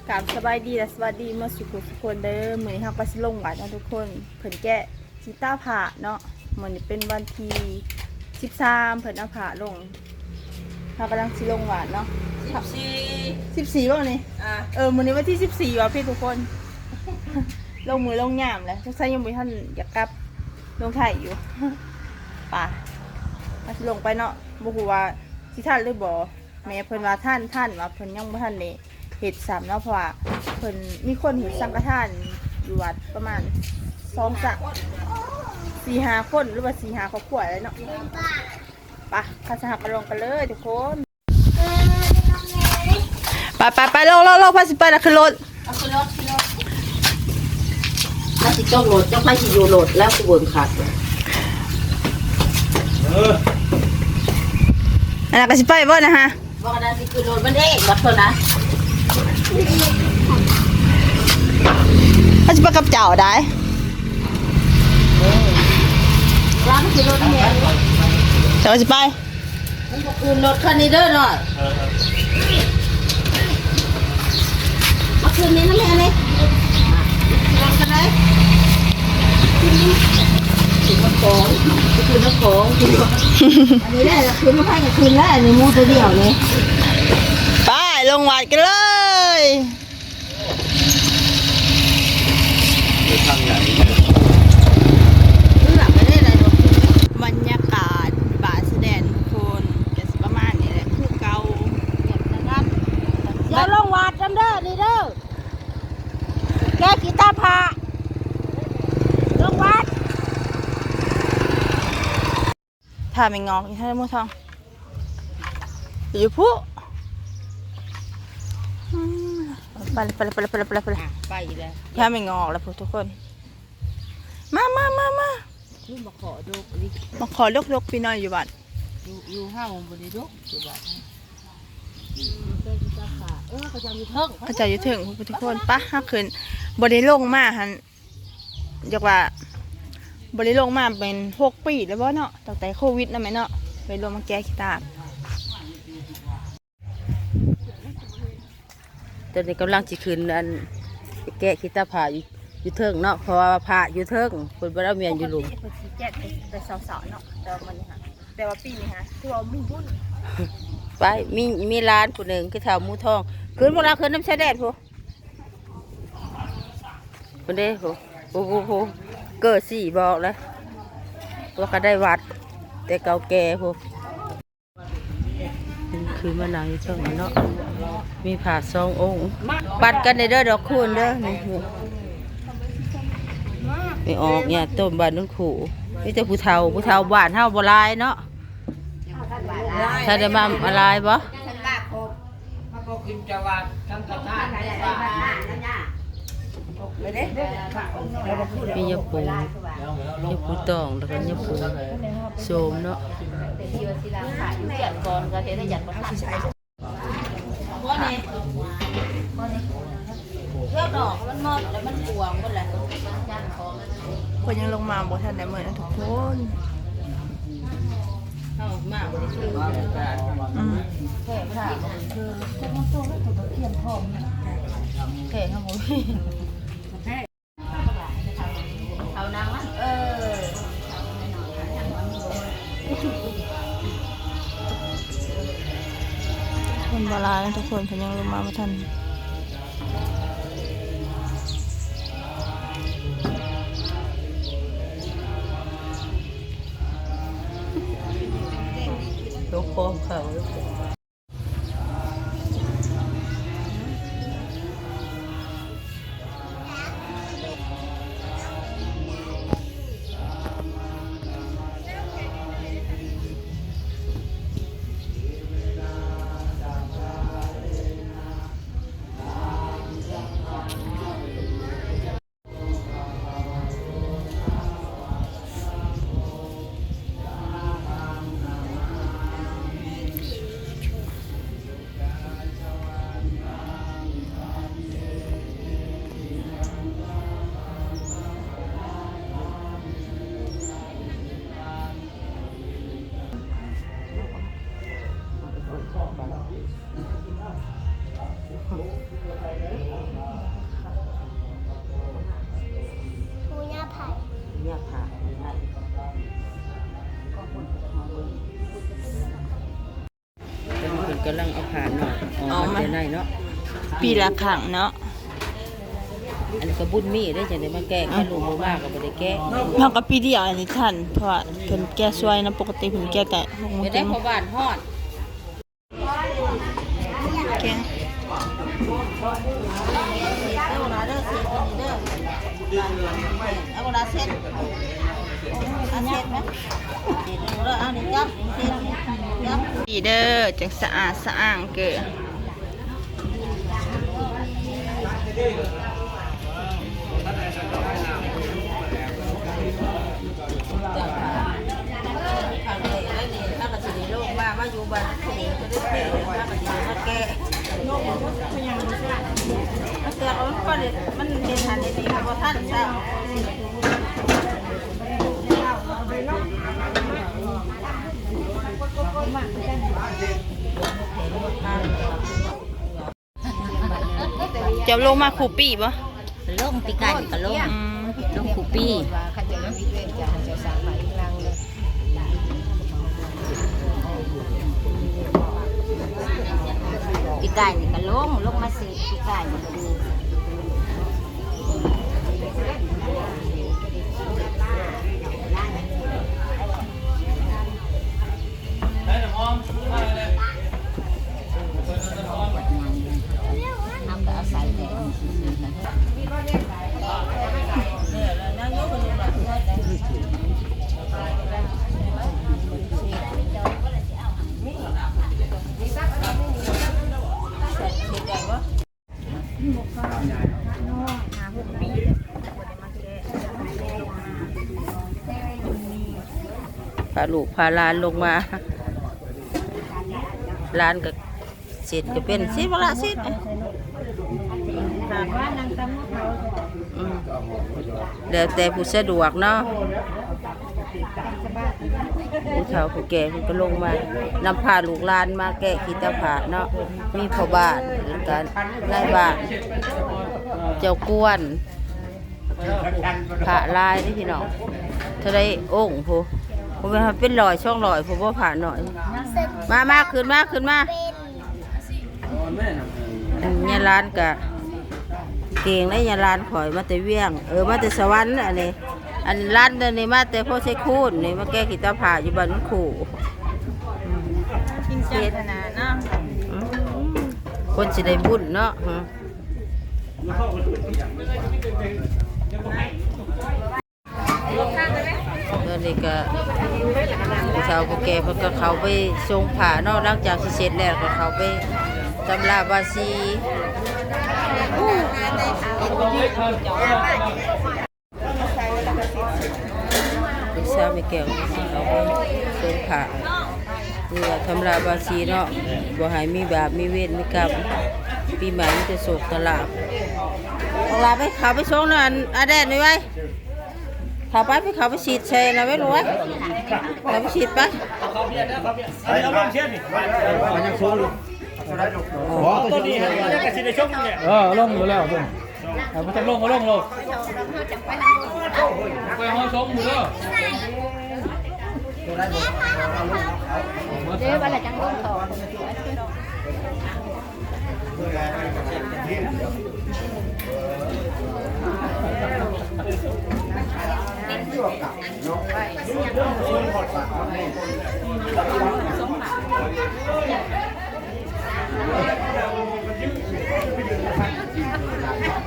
ກາບສະບາຍດີ ແລະ ສະຫວັດດີໝົດສູ່ຜູ້ສູ່ຄົນເດີ. ມື້ນີ້ເຮົາກໍຊິລົງວັດເນາະທຸກຄົນ. ເພິ່ນແກະຂີ້ຕາພະເນາະ. ມື້ນີ້ເປັນວັນທີສິບສາມ ເພິ່ນເອົາພະລົງ. ເຮົາກຳລັງຊິລົງວັດເນາະ. ສິບສີ່ ສິບສີ່ບໍ່ນີ້? ອ່າ ເອີ ມື້ນີ້ວັນທີສິບສີ່ວ່າ ຜິດທຸກຄົນ. ລົງມື້ລົງຍາມແຫຼະ. ສົງໄສຍັງບໍ່ທັນຢາກກັບລົງໄທຢູ່. ໄປ ເຮົາຊິລົງໄປເນາະ. ບໍ່ຮູ້ວ່າຊິທັນຫຼືບໍ່. ແມ່ເພິ່ນວ່າທັນ ທັນ ວ່າເພິ່ນຍັງບໍ່ທັນໄດ້ເຮັດຊ້ຳເນາະ ເພາະວ່າເພິ່ນມີຄົນເຮັດສັງຄະທານຢູ່ວັດປະມານສອງສາມ ສີ່ຫ້າຄົນ ຫຼືວ່າສີ່ຫ້າຄອບຄົວແຫຼະເນາະ. ໄປ ຂ້າສະຫາກະລົງກັນເລີຍທຸກຄົນ. ໄປ ໄປ ໄປ ລົງ ລົງ ລົງ ໃຜຊິໄປລະ ຂຶ້ນລົດ. ເອົາຂຶ້ນລົດ ຂຶ້ນລົດ ລະຊິຕົກລົດ ຈັກໃຜຊິຢູ່ລົດ ລະກູເບິ່ງຄັກ. ເອີ ອັນນັ້ນກະຊິໄປບໍ່ນະຮະ? ບໍ່ ອັນນັ້ນຊິຂຶ້ນລົດມັນເອງ ບັດເພິ່ນນະ. ເຮົາຊິໄປກັບເຈົ້າໄດ໋. ລະມັນຂຶ້ນລົດມັນເອງ ເຈົ້າຊິໄປ. ມັນບໍ່ຄືນລົດຄັນນີ້ເດີນ້ອຍ. ເອີ ມາຄືນນີ້ນຳແມ່ນີ້. ລົດຄັນໃດ? ຄືນນ້ຳຂອງ ຄືນນ້ຳຂອງ. ອັນນີ້ແຫຼະ ຄືນນ້ຳໃຜກໍຄືນແລ້ວ ອັນນີ້ໝູ່ໂຕດຽວນີ້. ໄປ ລົງວັດກັນເລີຍ. ໄປທາງໃຫຍ່ ບັນຍາກາດບ້ານຊາແດນທຸກຄົນ ກະຊິປະມານນີ້ແຫຼະ ຄືເກົ່າ. ຢ່າລົງວັດນຳເດີ ນີ້ເດີ ແກະຂີ້ຕາພະ ລົງວັດ. ຖ້າແມ່ງອກຢູ່ທາງໝູ່ທອງ ຢູ່ພຸ້ນ. ອືມ ໄປ ໄປ ໄປ ໄປ ໄປ ໄປ ອ່ະ ໄປອີກແລ້ວ. ຖ້າແມ່ງອກແລ້ວພຸ້ນທຸກຄົນ. ມາ ມາ ມາ ມາ. ຄືມາຂໍດົກອີ່ຫຼີ ມາຂໍດົກໆ ພີ່ນ້ອງຢູ່ບ້ານ. ຢູ່ ຢູ່ເຮົາບໍ່ໄດ້ດົກຢູ່ບ້ານ. ເອີ ເຂົາເຈົ້າຢູ່ເທິງ ເຂົາເຈົ້າຢູ່ເທິງພຸ້ນທຸກຄົນ. ປະ ເຮົາຂຶ້ນ ບໍ່ໄດ້ລົງມາຫັ້ນ ຢາກວ່າບໍ່ໄດ້ລົງມາແມ່ນຫົກປີແລ້ວບໍ່ເນາະ ຕັ້ງແຕ່ໂຄວິດນະແມ່ເນາະ ໄປລົງມາແກະຂີ້ຕາ. ຕອນນີ້ກຳລັງຊິຂຶ້ນ ອັນ ແກະຂີ້ຕາພະຢູ່ ຢູ່ເທິງເນາະ ເພາະວ່າພະຢູ່ເທິງ ເພິ່ນບໍ່ໄດ້ເອົາມຽນຢູ່ລຸ່ມ. ເພິ່ນຊິແກະແຕ່ ແຕ່ເຊົ້າໆເນາະ ແຕ່ວ່າມື້ນີ້ຫະ ແຕ່ວ່າປີນີ້ຫະ ຄືວ່າມີບຸນ. ໄປ ມີ ມີຫຼານຜູ້ໜຶ່ງ ຄືເຖົ້າໝູທອງ ຂຶ້ນ ພວກລາວຂຶ້ນນຳຊາຍແດນພຸ້ນ. ພຸ້ນເດ້ ໂອ້ ໂອ້ ໂອ້ ໂອ້ ເກີດສີ່ບອກແລ້ວ ວ່າກະໄດ້ວັດແຕ່ເກົ່າແກ່ພຸ້ນ. ຄືມານັ່ງຢູ່ເທິງເນາະ ມີພະສອງອົງ ປັດກັນເດີ ດອກຄູນເດີ. ນີ້ ນີ້ອອກຍາດຕົ້ມບ້ານໂນນຄູ ມີແຕ່ຜູ້ເຖົ້າ ຜູ້ເຖົ້າບ້ານເຮົາບໍ່ຫຼາຍເນາະ. ຖ້າໄດ້ມາ ມາຫຼາຍບໍ່? ມີຍາປູ ຍາປູຕອງ ແລ້ວກໍຍາປູໂສມເນາະ. ເພິ່ນຍັງລົງມາບໍ່ທັນໄດ້ໝົດນະທຸກຄົນ. ເຮົາມາບໍ່ໄດ້ຖືກ ອືມ ແຂກເຮົາບໍ່ມີ ເຮົານັ່ງມັນ ເອີ ຄົນບໍ່ຫຼາຍນະທຸກຄົນ ເພິ່ນຍັງລົງມາບໍ່ທັນ. ຕົກຄອມເຂົາ. ເ ກຳລັງເອົາຜ້ານອກອອກມາແຕ່ໃນເນາະ ປີລະຄັ້ງເນາະ. ອັນນີ້ກໍບຸນມີເດ້ ຈັ່ງໄດ້ມາແກະ ຄັນລູກບໍ່ມາກໍບໍ່ໄດ້ແກະ. ເຮົາກໍປີດຽວອັນນີ້ທັນ ເພາະວ່າເພິ່ນແກະສວຍນຳ ປົກກະຕິເພິ່ນແກະແຕ່ຫົກໂມງ ເຈັດໂມງ. ແກະ ນີ້ເດີ ຈັ່ງສະອາດສະອ້າງເກີ. ມັນເຮັດອັນນີ້ກໍບໍ່ທັນຊ້ຳ. ເຈົ້າລົງມາຄູ່ປີບໍ່? ລົງ ປີກາຍນີ້ກໍລົງ. ອືມ ລົງຄູ່ປີ. ປີກາຍນີ້ກໍລົງ ລົງມາເສດ ປີກາຍນີ້ກໍມີ. ພາລູກພາຫຼານລົງມາ ຫຼານກໍເຊັດກໍເປັນ ເຊັດບໍ່ລະ ເຊັດ. ອືມ ແລ້ວແຕ່ຜູ້ສະດວກເນາະ. ຜູ້ເຖົ້າຜູ້ແກ່ເພິ່ນກໍລົງມານຳພາລູກຫຼານມາແກະຂີ້ຕາພາດເນາະ. ມີພໍ່ບ້ານ ແລ້ວກໍນາຍບ້ານ ເຈົ້າກວນ ພະຫຼາຍເດ້ພີ່ນ້ອງ. ເທົ່າໃດອົງພຸ້ນ? ບໍ່ແມ່ນເປັນຮ້ອຍສອງຮ້ອຍພຸ້ນບໍ່ ພະນ້ອຍ. ມາ ມາ ຂຶ້ນມາ ຂຶ້ນມາ. ອັນຍາຫຼານກະເກັ່ງເດ້ ຍາຫຼານຂ້ອຍມາແຕ່ວຽງ ເອີ ມາແຕ່ສະຫວັນ. ອັນນີ້ ອັນຫຼານເດີນີ້ມາແຕ່ໂພໄຊຄູນນີ້ ມາແກະຂີ້ຕາພາດຢູ່ບ້ານມັນຄູ່. ອືມ ຄົນຊິໄດ້ບຸນເນາະ. ຕອນນີ້ກໍຜູ້ເຖົ້າຜູ້ແກ່ເພິ່ນກໍເຂົ້າໄປຊົງຜ້າເນາະ. ຫຼັງຈາກຊິເສັດແລ້ວກໍເຂົ້າໄປຕຳລາບາສີ. ລູກສາວແມ່ແກ້ວຊິເຂົ້າໄປຊົງຜ້າ ເພື່ອຕຳລາບາສີເນາະ. ບໍ່ໃຫ້ມີບາບມີເວນມີກຳ ປີໃໝ່ມີແຕ່ໂຊກແຕ່ລາບ. ອອກລາໄປ ເຂົ້າໄປຊົງນຳອັນອາແດດນີ້ໄວ້. ເຂົ້າໄປ ໄປເຂົ້າໄປສີດໃສ່ນະເວີຍລູກເອີຍ. ເຂົ້າໄປສີດໄປ. ເອົາລົງເຊຍນີ້ ເອົາຍັງສູງຢູ່. ບໍ່ ຕົວນີ້ ຕົວນີ້ກໍຊິໄດ້ຊົງແຫຼະ. ເອີ ລົງຢູ່ແລ້ວ ເອົາ ບໍ່ຕ້ອງລົງ ບໍ່ລົງໂລດ ໄປຮອດຊົງຢູ່ເດີ. ເດ້ ວ່າແລ້ວຈັ່ງລົງຕໍ່.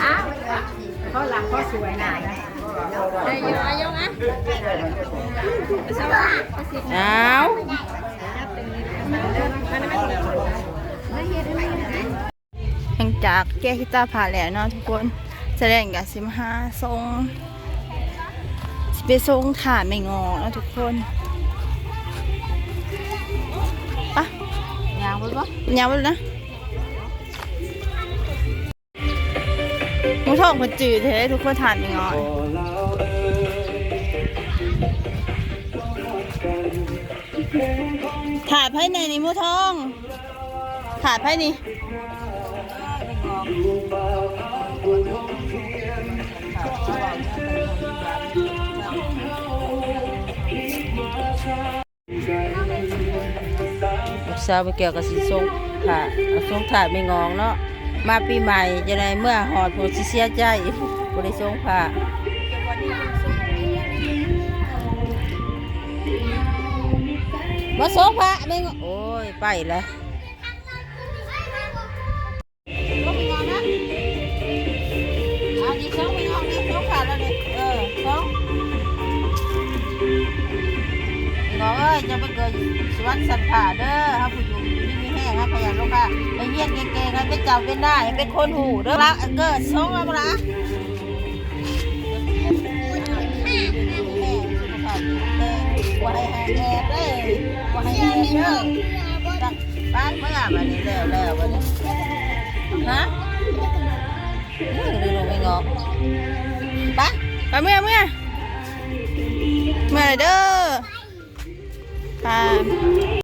ອ້າວ ຂໍຫຼັກຂໍສວຍນະ. ອ້າວ ຫຼັງຈາກແກະຂີ້ຕາພາດແລ້ວເນາະທຸກຄົນ ສະແດງກໍຊິມາຫາຊົງ ຊິໄປຊົງຖ້າແມ່ງໍ້ເນາະທຸກຄົນ. ປະ ຍ່າງໄປບໍ່? ຍ່າງໄປນະ. ໝູທອງເພິ່ນຈື່ແທ້ທຸກຄົນ ຖ້າແມ່ງໍ້. ຖ້າໃຜແດ່ນີ້ ໝູທອງ? ຖ້າໃຜນີ້? ລູກສາວແມ່ແກ້ວກໍຊິສົ່ງ ພະ ສົ່ງທ້າຍແມ່ງອງເນາະ ມາປີໃໝ່ຈະໄດ້ເມືອຮອດ ຜູ້ຊິເສຍໃຈ ບໍ່ໄດ້ສົ່ງພະ ມາສົ່ງພະແມ່ງອງ ໂອ້ຍ ໄປແລ້ວ. ເອີ ນ້ອງເອີຍ ເຈົ້າໄປເກີດຢູ່ສະຫວັນຊັ້ນຟ້າເດີ ເຮົາຜູ້ຢູ່ ຢູ່ດີມີແຮງ ເຮົາຂະຫຍັນລົງຄ່າ ໄປຮຽນເກັ່ງໆ ໃຫ້ເປັນເຈົ້າເປັນນາຍ ໃຫ້ເປັນຄົນຮູ້ເດີ ລະເກີດສົງລະບໍ່ລະ ບໍ່ໃຫ້ແອບເດີ ບໍ່ໃຫ້ແອບເດີ ໄປເມືອບາດນີ້ ແລ້ວແລ້ວບາດນີ້ ຮະ ເອີ ໄປເມືອ ເມືອ ເມືອເດີ ໄປ.